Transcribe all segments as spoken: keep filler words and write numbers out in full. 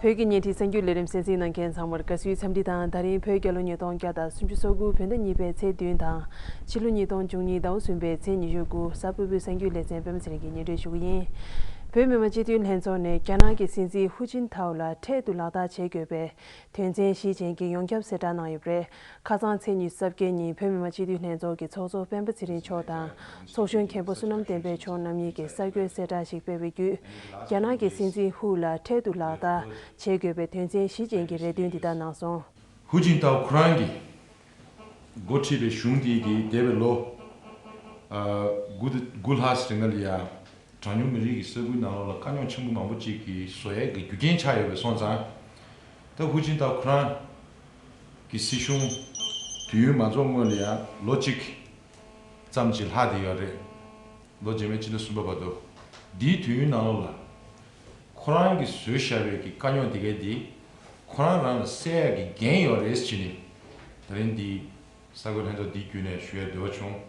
བོད་ཀྱི་བརྙན་འཕྲིན་གསར་འགྱུར་ལས་རིམ་གསན་གཟིགས་གནང་མཁན་ཚང་མར་དགའ་བསུའི་འཚམས་འདྲི་དང་། ད་རིང་བོད་རྒྱལ་ལོ་ཉིས་སྟོང་བརྒྱ་དང་སུམ་ཅུ་སོ་དགུ་བོད་ཟླ་གཉིས་པའི་ཚེས་བདུན་དང་། ཕྱི་ལོ་ཉིས་སྟོང་བཅུ་གཉིས་ཟླ་བ་གསུམ་པའི་ཚེས་ཉི་ཤུ་དགུ་གཟའ་ཕུར་བུའི་གསར་འགྱུར་ལེ་ཚན་པད་མ་ཚེ་རིང་གིས་སྙན་སྒྲོན་ཞུ་གི་ཡིན། བོད་མི་མང་སྤྱི་འཐུས་ལྷན་ཚོགས་ནས་རྒྱ་ནག་གི་སྲིད་འཛིན་ཧུའུ་ཅིན་ཐའོ་ལ་འཕྲལ་དུ་ལག་བསྟར་བྱེད་དགོས་པའི་དོན་ཚན་བཞི་ཅན་གྱི་ཡོངས་ཁྱབ་གསལ་བསྒྲགས་གནང་ཡོད་པ་རེད། ཁ་སང་ཚེས་ཉི་ཤུ་རྩ་བརྒྱད་ཉིན་བོད་མི་མང་སྤྱི་འཐུས་ལྷན་ཚོགས་ཀྱི་ཚོགས་གཙོ་སྤེན་པ་ཚེ་རིང་མཆོག་དང་ཚོགས་གཞོན་མཁན་པོ་བསོད་ནམས་བསྟན་འཕེལ་མཆོག་རྣམ་གཉིས་ཀྱིས་གསར་འགོད་གསལ་བསྒྲགས་ཤིག་སྤེལ་བའི་བརྒྱུད། རྒྱ་ནག་གི་སྲིད་འཛིན་ཧུའུ་ལ་འཕྲལ་དུ་ལག་བསྟར་བྱེད་དགོས་པའི་དོན་ཚན་བཞི་ཅན་གྱི་རེ་འདུན་འདི་ལྟར་གནང་སོང་། ཧུའུ་ཅིན་ཐའོ་ཁོ་རང་གིས་འགོ་ཁྲིད་པའི་གཞུང་དེ་གིས་འདས་པའི་ལོ་ཨ་དགུ་དགུ་ལྷག་ཙམ་རིང་ལ་ཡང་གྲངས་ཉུང་མི་རིགས་ཀྱི་ས་ཁུལ་ནང་ལོགས་ལ་དཀའ་རྙོག་ཆེན་པོ་མང་པོ་ཅིག་གི་བཟོ་ཡས་ཀྱི་རྒྱུ་རྐྱེན་ཆགས་ཡོད་པ་སོང་ཙང་། ད་ཧུའུ་ཅིན་ཐའོ་ཁོ་རང་གི་སྲིད་གཞུང་དུས་ཡུན་མ་རྫོགས་སྔོན་ལ་ཡང་ལོ་གཅིག་ཙམ་ཅིག་ལྷག་བསྡད་ཡོད་རེད། ལོ་རྗེས་མའི་ཕྱི་ཟླ་གསུམ་པ་བར་དུ། འདིའི་དུས་ཡུན་ནང་ལོགས་ལ་ཁོ་རང་གིས་བཟོས་བཞག་པའི་གི་དཀའ་རྙོག་དེ་གའི་དེ་ཁོ་རང་རང་ལ་སེལ་ཡག་གི་འགན་ཡོད་རེད་ཟེར་ནས་ད་རིང་འདི་གསར་འགོད་ལྷན་ཚོགས་འདིའི་བརྒྱུད་ནས་ཞུ་ཡ་འདོད་པ་བྱུང་།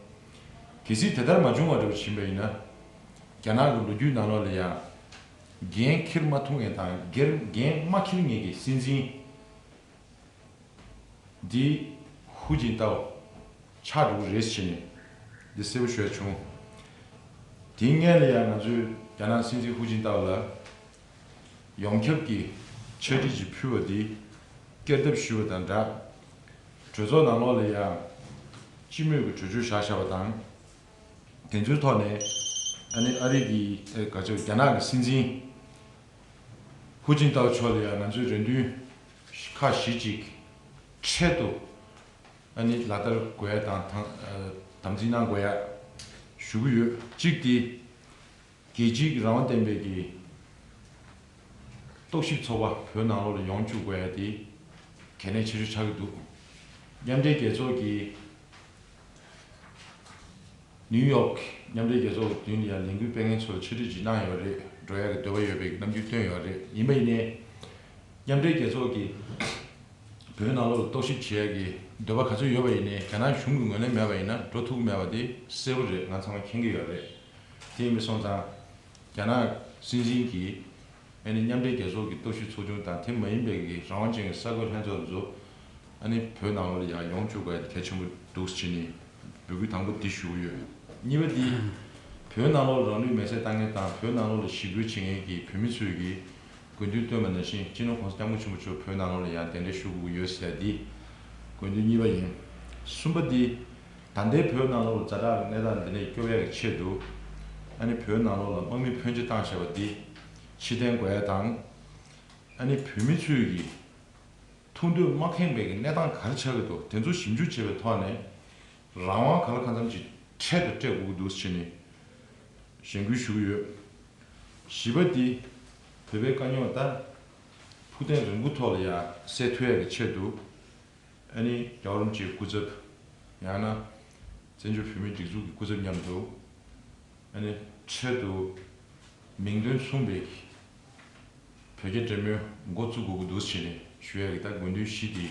གལ་སྲིད་དེ་ལྟར་མ་བྱུང་བ་འདྲ་བོ་ཕྱིན་པ་ཡིན་ན། རྒྱ་ནག་གི་ལོ་རྒྱུས་ནང་ལོགས་ལ་ཡང་འགན་འཁྱེར་མ་ཐུབ་མཁན་དང་འགན་འགན་མ་འཁྱེར་མཁན་གྱི་སྲིད་འཛིན་འདི་ཧུའུ་ཅིན་ཏའོ་ཆགས་འགྲོ་གི་རེད་ཟེར་ནས་འདི་གསལ་པོ་ཞུ་ཡ་བྱུང་། དེའི་སྔོན་ལ་ཡང་ང་ཚོས་རྒྱ་ནག་སྲིད་འཛིན་ཧུའུ་ཅིན་ཏའོ་ལ་ཡོངས་ཁྱབ་ཀྱི་ཕྱག་བྲིས་ཅིག་ཕུལ་བ་འདི་བསྐྱར་ལྡབ་ཞུས་པ་དང་སྦྲགས། གྲོས་ཚོགས་ནང་ལོགས་ལ་ཡང་སྤྱི་མོས་ཀྱི་གྲོས་ཆོད་བཞག་བཞག་པ་དང་། དེ་ཚོའི་ཐོག་ནས་ཨ་ནི་ཨ་རི་གི་ཨེ་ག་ཚོད་རྒྱ་ནག་གི་སྲིད་འཛིན་ཧུའུ་ཅིན་ཏའོ་མཆོག་ལ་ཡང་ང་ཚོས་རེ་འདུན་ཁག་བཞི་ཅིག་འཕྲལ་དུ་ཨ་ནི་ལག་བསྟར་དགོས་ཡ་དང་དང་ཨ་དམ་འཛིན་གནང་དགོས་ཡ་ཞུ་གི་ཡོད། གཅིག་དེ་རྒྱལ་སྤྱིའི་རང་དབང་ལྡན་པའི་གི་རྟོག་ཞིབ་ཚོགས་པ་བོད་ནང་ལོགས་ལ་ཡོང་བཅུག་དགོས་ཡ་དེ་གལ་གནད་ཆེ་ཤོས་ཆགས་ཀྱི་འདུག་མཉམ་འབྲེལ་རྒྱལ་ཚོགས་ཀྱི་ནིའུ་ཡོག་མཉམ་འབྲེལ་རྒྱལ་ཚོགས་ཀྱི་མདུན་ལ་ཡང་ལས་འགུལ་སྤེལ་མཁན་ཚོར་ཕྱག་བྲིས་ཅིག་གནང་ཡོད་རེད། འགྲོ་ཡག་གི་འདོད་པ་ཡོད་པའི་རྣམ་འགྱུར་བཏོན་ཡོད་རེད། ཡིན་པ་ཡིན་ནའི་མཉམ་འབྲེལ་རྒྱལ་ཚོགས་ཀྱིས་བོད་ནང་ལོགས་ལ་རྟོག་ཞིབ་བྱེད་ཡག་གི་འདོད་པ་ག་ཚོད་ཡོད་པ་ཡིན་ནའི་རྒྱ་ནག་གཞུང་གི་ངོས་ལེན་མེད་པ་ཡིན་ན་འགྲོ་ཐུབ་ཀྱི་མེད་པ་དེ་གསལ་པོ་རེད། ང་ཚང་མ་མཁྱེན་གྱི་ཡོད་རེད། དེ་ཡིན་པ་སོང་ཙང་རྒྱ་ནག་སྲིད་འཛིན་གྱིས་ཨ་ནི་མཉམ་འབྲེལ་རྒྱལ་ཚོགས་ཀྱི་རྟོག་ཞིབ་ཚོགས་ཆུང་དང་དེ་མ་ཡིན་པའི་གི་རང་དབང་ཅན་གྱི་གསར་འགོད་ལྷན་ཚོགས་ཚོ་ཨ་ནི་བོད་ནང་ལོགས་ལ་ཡང་ཡོང་བཅུག་དགོས་ཡ་དེ་གལ་ཆེན་པོ་འདུག་ཟེར་ནས་འབོད་སྐུལ་དང་པོ་འདི་ཞུ་གི་ཡོད། གཉིས་པ་འདི་བོད་ནང་ལོགས་ལ་རང་ལུས་མེར་སྲེག་བཏང་མཁན་དང་བོད་ནང་ལོགས་ལ་ཞི་རྒོལ་བྱེད་མཁན་གྱི་བོད་མི་ཚོས་ཀྱི་དགོས་འདུན་བཏོན་པ་ནང་བཞིན་སྤྱི་ནོར་༸གོང་ས་༸སྐྱབས་མགོན་ཆེན་པོ་མཆོག་བོད་ནང་ལོགས་ལ་ཡང་གདན་འདྲེན་ཞུ་དགོས་ཀྱི་ཡོད་ཟེར་ཡ་འདི་དགོས་འདུན་གཉིས་པ་ཡིན། གསུམ་པ་འདི་ད་ལྟའི་བོད་ནང་ལོགས་ལ་ཛ་དྲག་གི་གནས་སྟངས་འདི་ནས་སྐྱོབ་ཡ་གི་ཆེད་དུ་ཨ་ནི་བོད་ནང་ལོགས་ལ་དམག་མི་ཕོན་ཆེ་བཏང་བཞག་པ་འདི་ཕྱིར་འཐེན་དགོས་ཡ་དང་། ཨ་ནི་བོད་མི་ཚོས་ཀྱི་ཐུགས་འདོད་མ་ཁེངས་པའི་གནས་སྟངས་ག་རེ་ཆགས་ཀྱི་འདུག་དེ་ཚོ་ཞིབ་འཇུག་བྱས་པའི་ཐོག་ནས་རང་དབང་གང་ལ་གང་འཚམ་ཅིག་འཕྲལ་དུ་སྤྲད་དགོས་ཀྱི་འདུག་ཟེར་ནས་གཞེན་སྐུལ་ཞུ་གི་ཡོད། བཞི་པ་འདི་བོད་པའི་དཀའ་རྙོག་ད་ཕུགས་ཐེངས་རིང་པོ་ཐོག་ལ་ཡང་སེལ་ཐུབ་ཡག་གི་ཆེད་དུ་ཨ་ནི་རྒྱལ་བ་རིན་པོ་ཆེའི་སྐུ་ཚབ་ཡང་ན་བཙན་བྱོལ་བོད་མིའི་སྒྲིག་འཛུགས་ཀྱི་སྐུ་ཚབ་མཉམ་དུ་ཨ་ནི་འཕྲལ་དུ་མིང་དོན་མཚུངས་པའི་བོད་རྒྱ་འབྲེལ་མོལ་འགོ་བཙུགས་དགོས་ཀྱི་འདུག་ཟེར་ནས་ཞུ་ཡག་གི་ད་དགོས་འདུན་བཞི་དེ་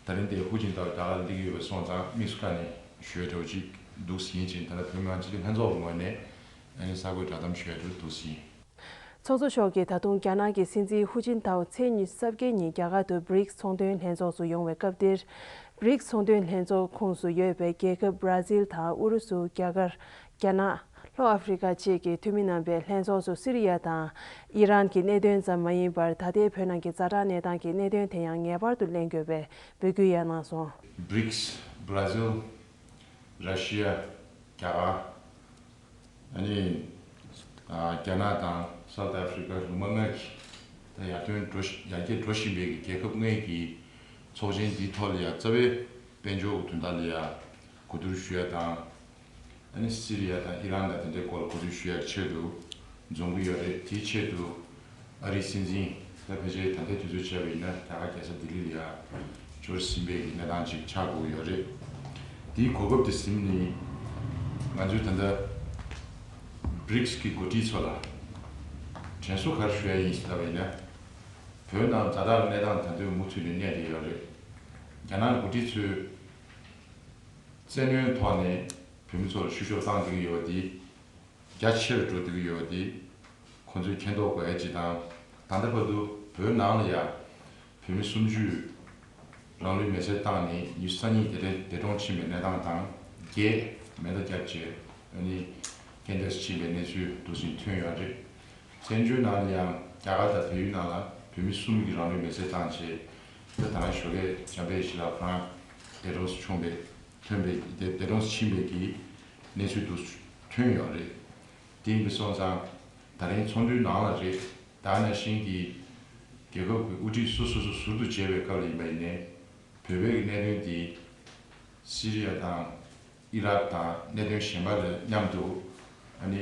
ད་རིང་དེ་ཧུའུ་ཅིན་ཐའོ་ད་ག་སླེབས་ཀྱི་ཡོད་པ་སོང་ཙང་དམིགས་སུ་བཀར་ནས་ཞུ་ཡ་འདྲ་བོ་ཅིག་འདུག་ཟེར་ཡིན་ཅིང་། ད་ལྟ་བོད་མི་མང་སྤྱི་འཐུས་ལྷན་ཚོགས་ཀྱི་ངོས་ནས་ཨ་ནི་གསར་འགོད་བསྒྲགས་གཏམ་ཞུ་ཡ་འདྲ་བོ་འདུག་ཟེར་ཡིན། ཚོགས་གཙོ་མཆོག་གིས་ད་དུང་རྒྱ་ནག་གི་སྲིད་འཛིན་ཧུའུ་ཅིན་ཐའོ་ཚེས་ཉི་ཤུ་རྩ་བརྒྱད་ཉིན་རྒྱ་གར་དུ་བྷི་རིགས་ཚོང་དོན་ལྷན་ཚོགས་སུ་ཡོང་བའི་སྐབས་འདིར། བྷི་རིགས་ཚོང་དོན་ལྷན་ཚོགས་ཁོངས་སུ་ཡོད་པའི་རྒྱལ་ཁབ་བྷ་ར་ཟིལ་དང་ཨུ་རུ་སུ། རྒྱ་གར། རྒྱ་ནག། ལྷོ་ཨ་ཧྥེ་རི་ཁ་བཅས་ཀྱི་འཐུས་མི་རྣམ་པས་ལྷན་ཚོགས་སུ་སི་རི་ཡ་དང་ཨི་རན་གྱི་གནད་དོན་ཙམ་མ་ཡིན་པར་ད་ལྟའི་བོད་ནང་གི་ཛ་དྲག་གནས་སྟངས་ཀྱི་གནད་དོན་དེ་ཡང་ངེས་པར་དུ་གླེང་དགོས་པའི་འབོད་སྐུལ་ཡང་གནང་སོང་། བྷི་རིགས། བྷ་ར་ཟིལ། ར་ཤི་ཡ། རྒྱ་གར། ཨ་ནི་ཨ་རྒྱ་ནག་དང་སའུ་ཐི་ཨ་ཧྥེ་རི་ཁ། ལུང་པ་ལྔ་གི་ད་ཡར་ཐོན་འགྲོ་བཞིན། ཡར་རྒྱས་འགྲོ་བཞིན་པའི་རྒྱལ་ཁབ་ལྔའི་གི་ཚོགས་ཆེན་འདིའི་ཐོག་ལ་ཡང་རྩ་བའི་དཔལ་འབྱོར་གྱི་དོན་དག་ལ་ཡང་གོ་བསྡུར་ཞུ་ཡ་དང་། ཨ་ནི་སི་རི་ཡ་དང་ཨི་རན་དང་དེ་འདྲའི་སྐོར་ལ་གོ་བསྡུར་ཞུ་ཡ་གི་ཆེད་དུ་འཛོམས་ཀྱི་ཡོད་རེད། དེའི་ཆེད་དུ་ཨ་རིའི་སྲིད་འཛིན་ད་ཕལ་ཆེར་ད་ལྟའི་དུས་ཚོད་བྱས་པ་ཡིན་ན་རྒྱ་གར་རྒྱལ་ས་ལྡི་ལི་ལ་ཡང་འབྱོར་ཟིན་པའི་གི་གནས་སྟངས་ཅིག་ཆགས་དགོས་ཀྱི་ཡོད་རེད། དེའི་གོ་སྐབས་དེ་ཟིན་ནས་ང་ཚོས་ད་ལྟ་བྷི་རིགས་ཀྱི་འགོ་ཁྲིད་ཚོ་ལ་དྲན་གསོ་ག་རེ་ཞུ་ཡ་ཡིན་ཟེར་ལབ་པ་ཡིན་ན། བོད་ནང་ཛ་དྲག་གནས་སྟངས་ད་དུང་མུ་མཐུད་ནས་གནས་བསྡད་ཡོད་རེད། རྒྱ་ནག་འགོ་ཁྲིད་ཚོས་བཙན་གནོན་ཐོག་ནས་བོད་མི་ཚོར་བཤུ་གཞོག་བཏང་བསྡད་ཀྱི་ཡོད་པ་དེ་རྒྱ་ཆེར་འགྲོ་བསྡད་ཀྱི་ཡོད་པ་དེ་ཁོང་ཚོས་མཁྱེན་རྟོགས་དགོས་ཡ་ཅིག་དང་། ད་ལྟ་བར་དུ་ བོད་ནང་ལ་ཡང་བོད་མི་སུམ་ཅུ་རང་ལུས་མེར་སྲེག་བཏང་ནས་ཉི་ཤུ་རྩ་གཉིས་འདས་གྲོངས་ཕྱིན་པའི་གནས་སྟངས་དང་། བརྒྱད་མེ་མདའ་བརྒྱབ་བྱས་ཨ་ནི་རྐྱེན་འདས་སུ་ཕྱིན་པའི་གནས་ཚུལ་འདུག་སེ་ཐོན་ཡོད་རེད། བཙན་བྱོལ་ནང་ལ་ཡང་རྒྱ་གར་དང་བལ་ཡུལ་ནང་ལ་བོད་མི་གསུམ་གྱིས་རང་ལུས་མེར་སྲེག་བཏང་བྱས། ད་ད་རང་ཞོགས་ཀས་འཇམ་དཔལ་ཡེ་ཤེས་ལགས་ཁོ་རང་འདས་གྲོངས་སུ་བྱུང་བའི་ཐོན་པའི་འདས་འདས་གྲོངས་སུ་ཕྱིན་པའི་གི་གནས་ཚུལ་འདུག་སེ་ཐོན་ཡོད་རེད། དེ་ཡིན་པ་སོང་ཙང་ད་རིང་ཚོགས་འདུའི་ནང་ལ་རེད། ད་ནང་བཞིན་གྱི་རྒྱལ་ཁབ་ཀྱི་དབུ་ཁྲིད་སོ་སོ་སོ་ཟུར་དུ་མཇལ་བའི་སྐབས་ལ་ཡིན་པ་ཡིན་ནའི། བོད་པའི་གནད་དོན་འདི་སི་རི་ཡ་དང་ཨི་རག་དང་གནད་དོན་གཞན་པ་ལ་མཉམ་དུ་ཨ་ནི་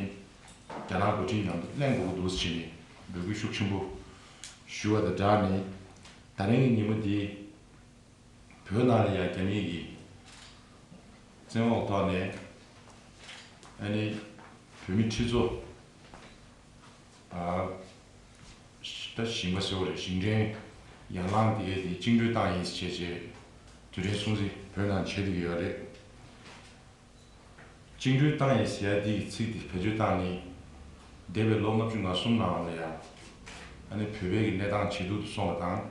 རྒྱ་ནག་འགོ་ཁྲིད་མཉམ་དུ་གླེང་དགོས་ཀྱི་འདུག་ཟེར་ནས་འབོད་སྐུལ་ཤུགས་ཆེན་པོ་ཞུ་བ་དང་སྦྲགས་ནས། ད་རིང་གི་ཉིན་མོ་འདི་བོད་ནང་ལ་ཡང་རྒྱ་མིའི་གི་བཙན་འོག་ཐོག་ནས་ཨ་ནི་བོད་མི་ཁྲི་ཚོ་ཨ་ད་ཞིང་པ་ཟེར་བ་རེད། ཞིང་བྲན་ཡར་ལངས་དེ་གའི་དེ་བཅིངས་འགྲོལ་བཏང་ཡིན་ཟེར་བྱས་བྱས་དུས་དྲན་སྲུང་བརྩི་བོད་ནང་བྱེད་བསྡད་ཀྱི་ཡོད་རེད། བཅིངས་འགྲོལ་བཏང་ཡིན་ཟེར་ཡ་འདི་གི་ཚིག་འདི་བེད་སྤྱོད་བཏང་ནི། འདས་པའི་ལོ་ལྔ་བཅུ་ང་གསུམ་ནང་ལ་ཡང་ཨ་ནི་བོད་པའི་གི་གནས་སྟངས་ཇེ་སྡུག་ཏུ་སོང་བ་དང་།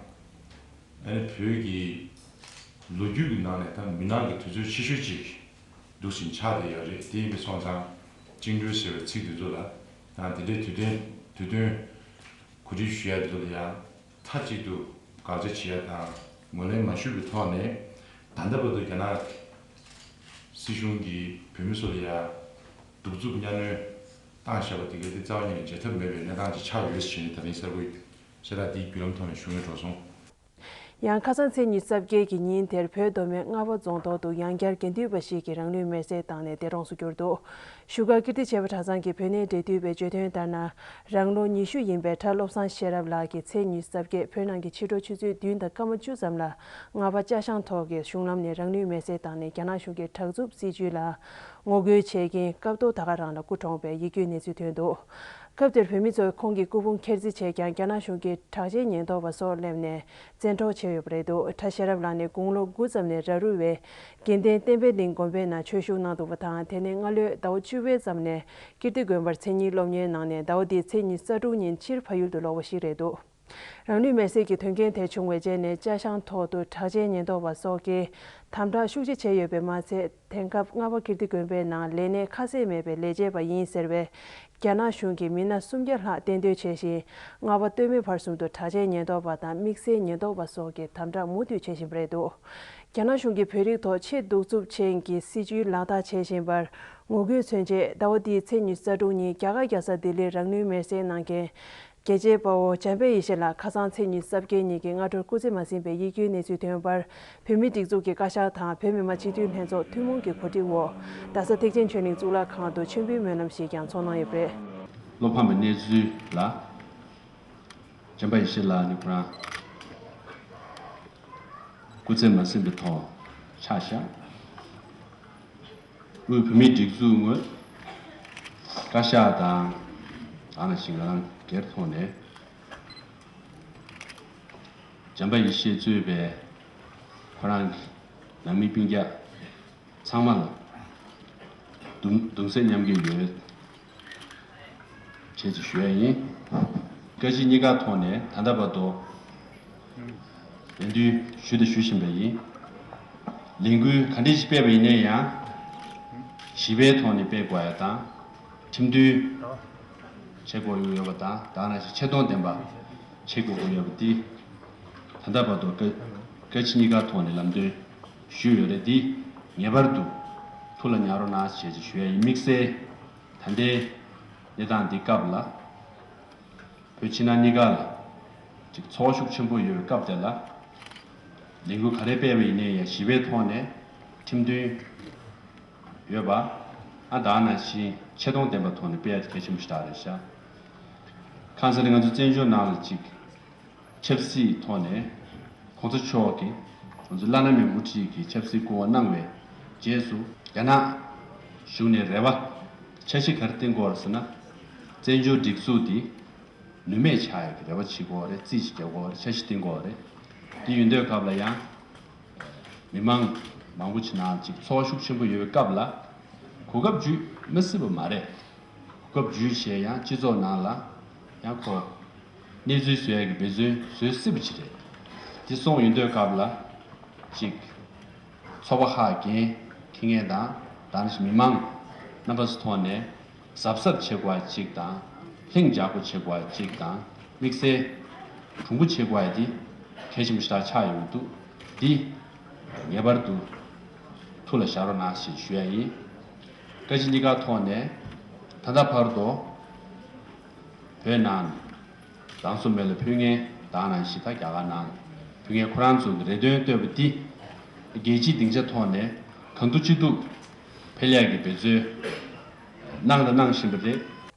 ཨ་ནི་བོད་ཀྱི་ལོ་རྒྱུས་ཀྱི་ནང་ནས་ད་མུན་ནག་གི་དུས་ཚོད་ཆེ་ཤོས་ཅིག་འདུག་སེ་ཆགས་བསྡད་ཡོད་རེད། དེ་ཡིན་པ་སོང་ཙང་བཅིངས་འགྲོལ་ཟེར་བའི་ཚིག་འདི་ཚོ་ལ་དང་དེ་འདྲའི་དུས་སྟོན་དུས་སྟོན་གོ་སྒྲིག་ཞུ་ཡ་འདི་ཚོ་ལ་ཡང་མཐའ་གཅིག་ཏུ་དགག་བྱ་བྱེད་ཡ་དང་ངོས་ལེན་མ་ཞུས་པའི་ཐོག་ནས། ད་ལྟ་བར་དུ་རྒྱ་ནག་སྲིད་གཞུང་གིས་བོད་མི་ཚོ་ལ་ཡང་གདུག་རྩུབ་གཉའ་གནོན་བཏང་བཞག་པ་དེ་ག་དེ་རྩ་བ་ཉིད་ནས་བརྗེད་ཐབས་མེད་པའི་གནས་སྟངས་ཅིག་ཆགས་ཡོད་ཟེར་ནས་ད་རིང་གསར་འགོད་གསལ་བསྒྲགས་འདིའི་བརྒྱུད་ལམ་ཐོག་ནས་ཞུ་སྙན་སྒྲོག་སོང་། ཡང་ཁ་སང་ཚེས་ཉི་ཤུ་རྩ་བརྒྱད་ཀྱི་ཉིན་དེར་བོད་མདོ་སྨད་རྔ་བ་རྫོང་ཐོག་ཏུ་ཡང་བསྐྱར་དགེ་འདུན་པ་ཞིག་གིས་རང་ལུས་མེར་སྲེག་བཏང་ནས་འདས་གྲོངས་སུ་གྱུར་འདུག་བཞུགས་སྒར་ཀིརྟི་བྱེས་པ་གྲྭ་ཚང་གི་བོད་གནས་འབྲེལ་མཐུད་པས་བརྗོད་དོན་ལྟར་ན། རང་ལོ་ཉི་ཤུ་ཡིན་པའི་གྲྭ་བློ་བཟང་ཤེས་རབ་ལགས་ཀྱིས་ཚེས་ཉི་ཤུ་རྩ་བརྒྱད་བོད་ནང་གི་ཕྱི་དྲོ་ཆུ་ཚོད་བདུན་དང་སྐར་མ་བཅུ་ཙམ་ལ་རྔ་བ་ཅ་ཤང་ཐོག་གི་གཞུང་ལམ་ནས་རང་ལུས་མེར་སྲེག་བཏང་ནས་རྒྱ་ནག་གཞུང་གི་དྲག་རྩུབ་སྲིད་བྱུས་ལ་ངོ་རྒོལ་བྱེད་ཀྱིན་སྐབས་ཐོག་ད་ག་རང་ལ་སྐུ་གྲོངས་པའི་ཡིད་སྐྱོའི་གནས་ཚུལ་ཐོན་འདུག་སྐབས་དེར་བོད་མི་ཚོས་ཁོང་གི་སྐུ་ཕུང་འཁྱེར་རྩིས་བྱས་ཀྱང་རྒྱ་ནག་གཞུང་གི་དྲག་ཆས་ཉེན་རྟོག་པ་སོགས་སླེབས་ནས་བཙན་འཕྲོག་བྱས་ཡོད་པ་རེད་འདུག་གྲྭ་ཤེས་རབ་ལགས་ནི་དགུང་ལོ་དགུ་ཙམ་ནས་ར་རུ་བའི་དགེ་ལྡན་བསྟན་པའི་གླིང་དགོན་པའི་ནང་ཆོས་ཞུགས་གནང་འདུག་པ་དང་། དེ་ནས་སྔ་ལོའི་ཟླ་བ་བཅུ་པའི་ཙམ་ནས་ཀིརྟི་དགོན་པར་མཚན་ཉིད་སློབ་གཉེར་གནང་ནས་ཟླ་བ་འདིའི་ཚེས་ཉི་ཤུ་རྩ་དྲུག་ཉིན་ཕྱིར་ཕ་ཡུལ་དུ་ལོག་པ་ཞིག་རེད་འདུག་རང་ལུས་མེར་སྲེག་གི་དོན་རྐྱེན་དེ་བྱུང་བའི་རྗེས་ནས་ཅ་ཤང་ཐོག་ཏུ་དྲག་ཆས་ཉེན་རྟོག་པ་སོགས་ཀྱིས་དམ་དྲག་ཤུགས་ཆེ་བྱས་ཡོད་པས་མ་ཚད། དེང་སྐབས་རྔ་བ་ཀིརྟི་དགོན་པའི་ནང་ལས་གནས་ཁ་གསལ་མེད་པའི་ལས་བྱེད་པ་ཡིན་ཟེར་བའི་རྒྱ་ནག་གཞུང་གི་མི་སྣ་སུམ་བརྒྱ་ལྷག་གཏན་སྡོད་བྱས་ཤིང་། རྔ་བ་སྟོད་སྨད་བར་གསུམ་དུ་དྲག་ཆས་ཉེན་རྟོག་པ་དང་དམིགས་བསལ་ཉེན་རྟོག་པ་སོགས་ཀྱིས་དམ་དྲག་མུ་མཐུད་བྱེད་བཞིན་པ་རེད་འདུག་རྒྱ་ནག་གཞུང་གིས་བོད་རིགས་ཐོག་ཆེས་གདུག་རྩུབ་ཅན་གྱི་སྲིད་བྱུས་ལག་བསྟར་བྱེད་བཞིན་པར་ངོ་རྒོལ་མཚོན་ཆེད། ཟླ་བ་འདིའི་ཚེས་ཉི་ཤུ་རྩ་དྲུག་ཉིན་རྒྱ་གར་རྒྱལ་ས་ལྡི་ལིར་རང་ལུས་མེར་སྲེག་གནང་མཁན། རྒྱལ་གཅེས་དཔའ་བོ་འཇམ་དཔལ་ཡེ་ཤེས་ལགས་ཁ་སང་ཚེས་ཉི་ཤུ་རྩ་བརྒྱད་ཉིན་གྱི་སྔ་དྲོར་སྐུ་ཚེ་མ་ཟིན་པའི་ཡིད་སྐྱོའི་གནས་ཚུལ་ཐོན་པར། བོད་མིའི་སྒྲིག་འཛུགས་ཀྱི་བཀའ་ཤག་དང་བོད་མི་མང་སྤྱི་འཐུས་ལྷན་ཚོགས་ཐུན་མོང་གི་གོ་སྒྲིག་འོག་རྡ་ས་ཐེག་ཆེན་ཆོས་གླིང་གཙུག་ལག་ཁང་དུ་མཆོད་འབུལ་སྨོན་ལམ་ཞིག་ཀྱང་ཚོགས་གནང་ཡོད་པ་རེད། བློ་ཕམ་པའི་གནས་ཚུལ་ལ། འཇམ་དཔལ་ཡེ་ཤེས་ལགས་ནི་ཁོ་རང་སྐུ་ཚེ་མ་ཟིན་པའི་ཐོག་ཆ་བཞག་དབུས་བོད་མིའི་སྒྲིག་འཛུགས་ངོས་བཀའ་ཤག་དང་། ཨ་ནི་ཞིང་ང་རང་སྒེར་ཐོག་ནས་འཇམ་དཔལ་ཡེ་ཤེས་གཙོས་པའི་ཁོ་རང་གི་ནང་མི་སྤུན་ཀྱག་ཚང་མ་ལ་གདུང་གདུང་སེམས་མཉམ་སྐྱེད་ཡོད། བྱས་ཅིག་ཞུ་ཡ་ཡིན། བཀའ་སྤྱི་གཉིས་ཀ་ཐོག་ནས་ད་ལྟ་བར་དུ་ལན་འདུན་ཞུ་དང་ཞུ་བཞིན་པ་ཡིན། ལས་འགུལ་ག་འདྲ་ཞིག་སྤེལ་བ་ཡིན་ན་ཡང་ཞི་བའི་ཐོག་ནས་སྤེལ་དགོས་ཡ་དང་། ཁྲིམས་མཐུན་བྱེད་དགོས་ཡོད་པ་དང་། ད་ནང་བཞིན་ཆེ་མཐོང་ལྡན་པ་བྱེད་དགོས་ཀྱི་ཡོད་པ་འདི་ད་ལྟ་བར་དུ་བཀའ་བཀའ་སྤྱི་གཉིས་ཀ་ཐོག་ནས་ལམ་སྟོན་ཞུས་ཡོད་རེད། འདི་ངེས་པར་དུ་ཐུགས་ལ་ཉར་རོགས་གནང་ཞེས་ཞུ་ཡ་ཡིན། དམིགས་བསལ་ད་ལྟའི་གནས་སྟངས་འདི་སྐབས་ལ་བོད་ཕྱི་ནང་གཉིས་ཀ་ལ་ཅིག་ཚོར་ཤུགས་ཆེན་པོ་ཡོད་པའི་སྐབས་དེ་ལ་ལས་འགུལ་ག་རེ་སྤེལ་བ་ཡིན་ནའི་ཡང་ཞི་བའི་ཐོག་ནས་ཁྲིམས་མཐུན་ཡོད་པ། ཨ་ད་ནང་བཞིན་ཆེ་མཐོང་ལྡན་པའི་ཐོག་ནས་སྤེལ་ཡ་དེ་གལ་ཆེན་པོ་ཞིག་རེད་ཤག་ཁ་སང་ང་ཚོ་བཙན་བྱོལ་ནང་ལ་ཅིག་ཆབ་སྲིད་ཐོག་ནས་གོང་ས་མཆོག་གིས་ང་ཚོ་བླ་ན་མེད་པའི་དབུ་ཁྲིད་ཀྱི་ཆབ་སྲིད་སྐུ་དབང་གནང་བའི་རྗེས་སུ་རྒྱ་ནག་གཞུང་ནས་རེ་བ་འཆར་གཞི་ག་རེ་བཏིང་གི་ཡོད་རེད་ཟེར་ན། བཙན་བྱོལ་སྒྲིག་འཛུགས་འདི་ནུས་མེད་ཆགས་ཡག་གི་རེ་བ་བྱེད་ཀྱི་ཡོད་རེད། རྩིས་ཤིག་རྒྱག་གི་ཡོད་རེད། འཆར་གཞི་བཏིང་གི་ཡོད་རེད། འདི་ཡིན་དུས་སྐབས་ལ་ཡང་མི་མང་མང་པོ་ཅིག་ནང་ཅིག་ཚོར་ཤུགས་ཆེན་པོ་ཡོད་པའི་སྐབས་ལ་གོ་སྐབས་འཇུས་མི་སྲིད་པ་མ་རེད། གོ་སྐབས་འཇུས་བྱས་ཡང་སྤྱི་ཚོགས་ནང་ལ་ཡང་ཁོ་ གནས་ཚུལ་བཟོ་ཡག་གི་འབད་བརྩོན་བཟོ་སྲིད་པ་ཅིག་རེད། དེ་སོང་ཡོང་དུས་སྐབས་ལ་ཅིག་ཚོགས་པ་ཧ་གན་ཁེ་ངེས་དང་ད་ནི་མི་མང་རྣམ་པ་ཚོ་ཐོག་ནས་གཟབ་གཟབ་བྱེད་དགོས་ཅིག་དང་། ལྷིང་འཇགས་པོ་བྱེད་དགོས་ཅིག་དང་། དམིགས་བསལ་གྲུང་པོ་བྱེད་དགོས་དེ་གལ་ཆེན་པོ་ཞིག་ཆགས་ཡོང་གི་འདུག། དེ་ངེས་པར་དུ་ཐུགས་ལ་བཞག་རོགས་གནང་ཞེས་ཞུ་ཡ་ཡིན། བཀའ་སྤྱི་གཉིས་ཀ་ཐོག་ནས་ད་ལྟ་བར་དུ་བོད་ནང་རང་སོ་མེད་ལ་ཕུལ་མཁན་དང་ནང་བཞིན་ད་རྒྱ་གར་ནང་ཕུལ་མཁན་ཁོ་རང་ཚོ་གི་རེ་འདུན་བཏོན་པ་འདི་རྒྱལ་སྤྱིའི་སྡིངས་ཆ་ཐོག་ནས་གང་ཐུབ་ཅི་ཐུབ་འཕེལ་ཡག་གི་འབད་བརྩོན་གནང་དང་གནང་བཞིན་པ་རེད།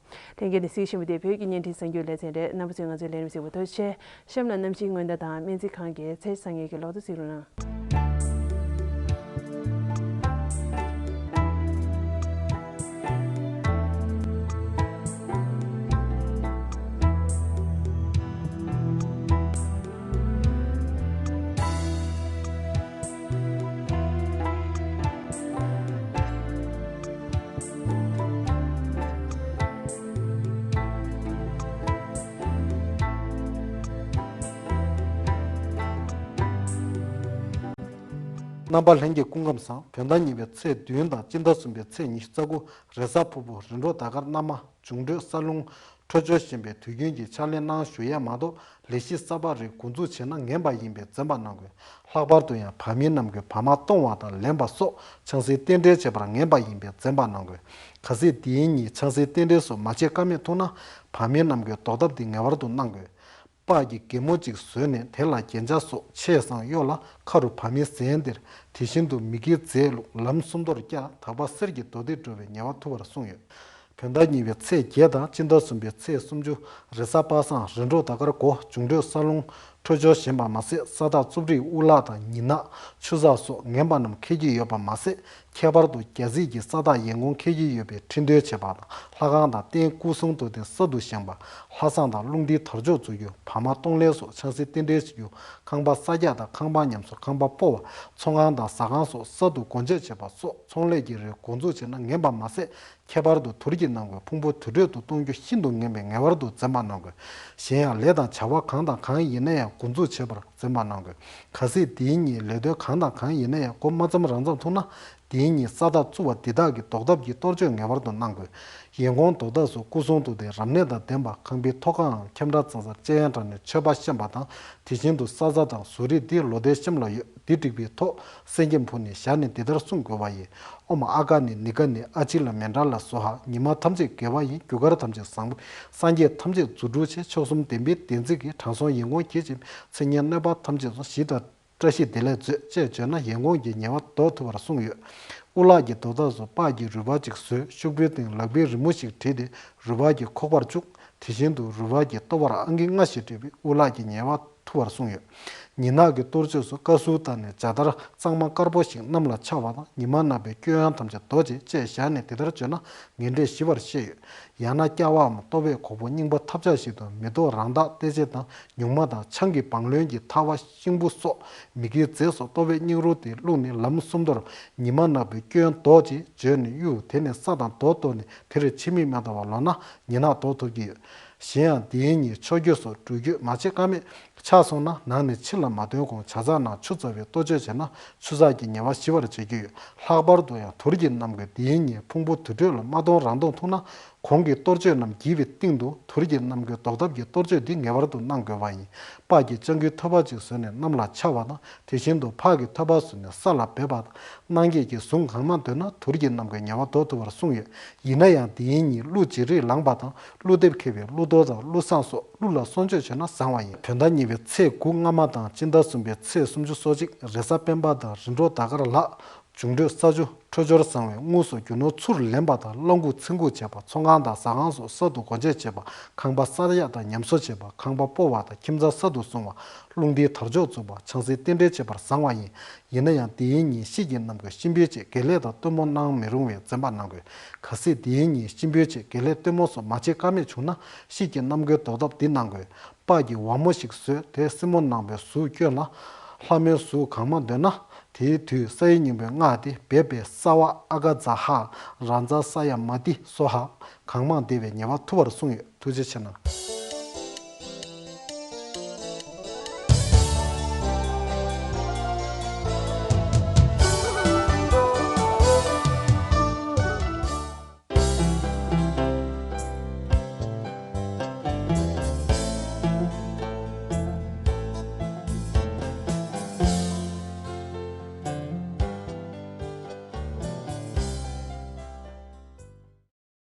ལྷན་རྒྱས་ནས་གཟིགས་བཞིན་པ་དེ་བོད་ཀྱི་བརྙན་འཕྲིན་གསར་འགྱུར་ལེ་ཚན་རེད། རྣམ་པ་ཚོས་ང་ཚོའི་ལས་རིམ་གཟིགས་པར་ཐུགས་རྗེ་ཆེ། གཤམ་ལ་གནམ་གཤིས་སྔོན་བརྡ་དང་སྨན་རྩིས་ཁང་གི་ཚེས་གྲངས་ངེས་ཀྱི་ལོ་ཐོ་གཟིགས་རོགས་གནང་། རྣམ་པ་ལྷན་རྒྱས་སྐུ་ཁམས་བཟང་། བོད་ཟླ་གཉིས་པའི་ཚེས་བདུན་དང་སྤྱི་ཟླ་གསུམ་པའི་ཚེས་ཉི་ཤུ་རྩ་དགུ། རེས་གཟའ་ཕུར་བུ། རིམ་གྲོ་ཟླ་སྐར་སྣ་མ། འབྱུང་འཕྲོད་ས་རླུང་འཕྲོད་སྦྱོར་ཞན་པའི་དུས་རྒྱུན་གྱི་ཕྱག་ལས་གནང་ཞུ་ཡས་མ་གཏོགས་ལས་གཞི་གསར་པ་རེ་འགོ་འཛུགས་བྱས་ན་ངན་པ་ཡིན་པས་འཛེམ་པ་གནང་དགོས། ལྷག་པར་དུ་ཡང་བ་མི་རྣམས་ཀྱིས་བ་མ་གཏོང་བ་དང་ལེན་པ་སོགས་ཆང་སའི་རྟེན་འབྲེལ་བྱེད་པར་ངན་པ་ཡིན་པས་འཛེམ་པ་གནང་དགོས། གལ་སྲིད་དེའི་ཉིན་ཆང་སའི་རྟེན་འབྲེལ་སོགས་མ་བྱེད་ཀ་མེད་མཐོང་ན་བ་མི་རྣམས་ཀྱིས་ཟློག་ཐབས་འདི་ངེས་པར་དུ་གནང་དགོས། སྤགས་ཀྱི་སྒྱེ་མོ་གཅིག་བཟོས་ནས་དེ་ལ་རྒྱན་ཆ་སོགས་ཕྱེས་སང་གཡོག་ལ་ཁ་རུ་བ་མི་གཟན་སྟེར། དེ་བཞིན་དུ་མི་དགེ་རྫས་བླུགས། ལམ་སུམ་མདོར་བསྐྱལ། དག་པ་གསེར་གྱི་རྡོ་རྡེག་འགྲོ་བའི་ཉེས་པ་ཐུབ་པར་གསུངས་ཡོད། བོད་ཟླ་གཉིས་པའི་ཚེས་བརྒྱད་དང་སྤྱི་ཟླ་གསུམ་པའི་ཚེས་སུམ་ཅུ། རེས་གཟའ་པ་སངས། རིམ་གྲོ་ཟླ་སྐར་དགུ། འབྱུང་འཕྲོད་ས་རླུང་འཕྲོད་སྦྱོར་ཞན་པ་མ་ཟད། ས་བདག་རྩུབ་རིགས་དབུ་ལག་དང་ཉི་ནག་ཆུ་ཚགས་སོགས་ངན་པ་རྣམས་འཁེལ་གྱི་ཡོད་པ་མ་ཟད། ཁྱད་པར་དུ་རྒྱ་རྩིས་ཀྱི་ས་བདག་ཡན་གོང་འཁེལ་གྱི་ཡོད་པའི་འཕྲི་འདོད་བྱེད་པ་དང་། ལྷ་ཁང་དང་རྟེན་སྐུ་གསུང་ཐུགས་རྟེན་གསར་དུ་བཞེངས་པ། ལྷ་བསང་དང་རླུང་རྟའི་དར་ལྕོག་འཛུགས་རྒྱུ། བ་མ་གཏོང་ལེན་སོགས་ཆང་སའི་རྟེན་འབྲེལ་བྱེད་རྒྱུ། ཁང་པ་གསར་རྒྱག་དང་ཁང་པ་ཉམས་གསོ། ཁང་པ་སྤོ་བ། ཚོང་ཁང་དང་ཟ་ཁང་སོགས་གསར་དུ་སྒོ་འབྱེད་བྱེད་པ་སོགས་ཚོང་ལས་ཀྱི་རིགས་འགོ་འཛུགས་བྱས་ན་ངན་པ་མ་ཟད། ཁྱད་པར་དུ་དུར་གྱི་རྣམ་ཀུན་ཕུང་པོ་དུར་ཁྲོད་དུ་གཏོང་རྒྱུ་ཤིན་ཏུ་ངན་པས་ངེས་པར་དུ་འཛེམ་པ་གནང་དགོས། གཞན་ཡང་ལས་དང་བྱ་བ་གང་དང་གང་ཡིན་ན་ཡང་འགོ་འཛུགས་བྱེད་པར་འཛེམ་པ་གནང་དགོས། གལ་སྲིད་དེའི་ཉིན་ལས་དོན་གང་དང་གང་ཡིན་ན་ཡང་འགོ་མ་བརྩམས་རང་བརྩམས་ཐུག་ན། དེའི་ཉིན་ས་བདག་རྩུབ་པ་འདི་དག་གི་ཟློག་ཐབས་ཀྱི་གཏོར་མཆོད་ངེས་པར་དུ་གནང་དགོས། ཡན་གོང་ཟློག་ཐབས་སུ་སྐུ་གསུང་ཐུགས་རྟེན་རབ་གནས་དང་ལྡན་པ། ཁང་པའི་ཐོག་ཁའམ་ཁྱམས་བྲག་ཚང་སར་སྤྱན་དྲངས་ནས་མཆོད་པ་བཤམས་པ་དང་། དེ་བཞིན་དུ་ས་བཟའ་དང་བཟོ་རིགས་འདི་ལོ་ཟླའི་གཤམ་ལ་ཡོད། འདི་བསྒྲིགས་པའི་ཐོག་གསེར་སྐྱེམས་ཕུལ་ནས་བཞག་ནས་འདི་ལྟར་གསུང་དགོས་པ་ཡིན། ཨོཾ་ཨ་ག་ནི་ནི་ག་ནི་ཨ་ཅི་ལ་མེ་དྲ་ལ་སྭཱ་ཧཱ། ཉི་མ་ཐམས་ཅད་དགེ་བ་ཡིན། རྒྱུ་སྐར་ཐམས་ཅད་བཟང་པོ། སངས་རྒྱས་ཐམས་ཅད་རྫུ་འཕྲུལ་ཆེ། མཆོག་གསུམ་ལྡན་པའི་བདེན་ཚིག་གིས། དྲང་སྲོང་ཡན་གོང་ཁྱེད་ཀྱི་མཚན་སྙན་གནོད་པ་ཐམས་ཅད་སོལ། ཞི་དང་བཀྲ་ཤིས་བདེ་ལེགས་མཛོད། ཅེས་བརྗོད་ན་ཡན་གོང་གི་ཉེས་པ་ཟློག་ཐུབ་པར་གསུངས་ཡོད། དབུ་ལག་གི་ཟློག་ཐབས་སུ་སྤགས་ཀྱི་རུས་སྦལ་གཅིག་བཟོས། ཤོག་བུའི་སྟེང་ལག་པའི་རི་མོ་ཞིག་བྲིས་ཏེ་རུས་སྦལ་གྱི་ཁོག་པར་བཅུག། དེ་བཞིན་དུ་རུས་སྦལ་གྱི་ལྟོ་བར་ཨང་ཀི་ལྔ་ཞིག་བྲིས་པས་དབུ་ལག་གི་ཉེས་པ་ཐུབ་པར་གསུངས་ཡོད། ཉི་ནག་གི་གཏོར་མཆོད་སུ་བཀའ་ཟུར་བཏང་ནས་ཇ་དར་གཙང་མ་དཀར་པོ་ཞིག་གནམ་ལ་འཕྱར་བ་དང་། ཉི་མ་ནག་པོའི་སྐྱོན་ཡོན་ཐམས་ཅད་ཟློག་ཅིག་ཅེས་བཞག་ནས་འདི་ལྟར་བརྗོད་ན་ངན་འབྲས་ཞི་བར་བཤད་ཡོད། ཡང་ན་ཀ་བའམ་ལྟོ་བས་གོག་པོ་རྙིང་པ་ཐབས་ཆག་ཞིག་ཏུ་མེ་ཏོག་རང་འདག་ཏེ་ཅེ་དང་ཉུང་མ་དང་ཆང་གི་བང་རློན་གྱི་ཐལ་བ་ཤིང་བུ་སོགས་མི་དགེའི་རྫས་སོགས་ལྟོ་བས་རྙིང་རུལ་ཏེ་བླུགས་ནས་ལམ་སུམ་མདོར་ཉི་མ་ནག་པོའི་སྐྱོན་ཟློག་ཅིག་བརྗོད་ནས་གཡུག། དེ་ནས་ས་དང་རྡོ་གཏོར་ནས་དེར་ཕྱེ་མིག་མ་བལྟ་བར་ལོག་ན་ཉི་ནག་ཟློག་ཐུབ་ཀྱི་ཡོད། གཞན་ཡང་དེའི་ཉིན་མཆོད་གོས་སོགས་འགྲུལ་སྐྱོད་མ་བྱེད་ཀ་མེད། ཆག་སོང་ན་ནང་ནས་ཕྱི་ལ་མ་ཐོན་གོང་ཇ་ཚགས་ནང་ཆུ་བཙགས་པའི་གཏོ་མཆོད་བྱས་ན་ཆུ་ཚགས་ཀྱི་ཉེས་པ་ཞི་བར་བྱེད་ཀྱི་ཡོད། ལྷག་པར་དུ་ཡང་དུར་གྱི་རྣམ་ཀུན་དེའི་ཉིན་ཕུང་པོ་དུར་ཁྲོད་ལ་མ་གཏོང་རང་གཏོང་ཐུག་ན་གོང་གི་གཏོར་མཆོད་རྣམས་བགྱིས་པའི་སྟེང་དུ་དུར་གྱི་རྣམ་ཀུན་ཟློག་ཐབས་ཀྱི་གཏོར་མཆོད་འདི་ངེས་པར་དུ་གནང་དགོས་པ་ཡིན། སྤགས་ཀྱི་ལྕགས་ཀྱུའི་ཐོད་པ་གཅིག་བཟོས་ནས་གནམ་ལ་འཕྱར་བ་དང་། དེ་བཞིན་དུ་ཕག་གི་ཐོད་པ་བཟོས་ནས་ས་ལ་སྦས་པ་དང་། གནང་སྐྱེས་ཀྱི་གཟུངས་གང་མང་འདོན་ན་དུར་གྱི་རྣམ་ཀུན་ཉེས་པ་ཟློག་ཐུབ་པར་གསུངས་ཡོད། ཡིན་ན་ཡང་དེའི་ཉིན་ཀླུ་ཅི་རིགས་ལངས་པ་དང་ཀླུ་འདེབས་འཁེལ་བའི་ཀླུ་གཏོར་དང་ཀླུ་བསངས་སོགས་ཀླུ་ལ་གསོལ་མཆོད་བྱས་ན་བཟང་བ་ཡིན། བོད་ཟླ་གཉིས་པའི་ཚེས་དགུ་སྔ་མ་དང་སྤྱི་ཟླ་གསུམ་པའི་ཚེས་སུམ་ཅུ་སོ་གཅིག་རེས་གཟའ་སྤེན་པ་དང་རིམ་གྲོ་ཟླ་སྐར་ལྷག། འབྱུང་འཕྲོད་ས་ཆུ་འཕྲོད་སྦྱོར་བཟང་བས་དངོས་སུ་རྒྱུ་ནོར་ཚུར་ལེན་པ་དང་གླང་གོག་ཚིག་འགུགས་བྱེད་པ། ཚོང་ཁང་དང་ཟ་ཁང་སོགས་གསར་དུ་སྒོ་འབྱེད་བྱེད་པ། ཁང་པ་གསར་གཡར་དང་ཉམས་གསོ་བྱེད་པ། ཁང་པ་སྤོ་བ་དང་ཁྱིམ་ཚང་གསར་དུ་སྲུང་བ། རླུང་རྟའི་དར་ལྕོག་འཛུགས་པ། ཆང་སའི་རྟེན་འབྲེལ་བྱེད་པར་བཟང་བ་ཡིན། ཡིན་ན་ཡང་དེའི་ཉིན་དཔྱིད་ཀྱི་རྣམ་ཀུན་གཤིན་པོའི་ཆེད་དགེ་ལས་དང་སྟོན་མོ་གནང་མི་རུང་བས་འཛེམ་པ་གནང་དགོས། གལ་སྲིད་དེའི་ཉིན་གཤིན་པོའི་ཆེད་དགེ་ལས་སྟོན་མོ་སོགས་མ་བྱེད་ཀ་མེད་བྱུང་ན་དཔྱིད་ཀྱི་རྣམ་ཀུན་ཟློག་ཐབས་འདི་གནང་དགོས། སྤགས་ཀྱི་ཝ་མོ་ཞིག་བཟོས་ཏེ་སྲིན་མོ་ནག་པོའི་གཟུགས་བསྐྱོན་ལ། ལྷ་མོའི་གཟུགས་གང་མང་འདོན་ན་དེའི་དུས་ས་ཡི་སྙིང་པོའི་སྔགས་ཏེ་བེ་བེ་སྭ་བྷཱ་ཨ་ག་ཛ་ཧ་རཱ་ཛ་ས་ཡ་མ་ཏི་སྭཱ་ཧཱ་གང་མང་བཟླས་པས་ཉེས་པ་ཐུབ་པར་གསུངས་ཡོད། ཐུགས་རྗེ་ཆེ་གནང་།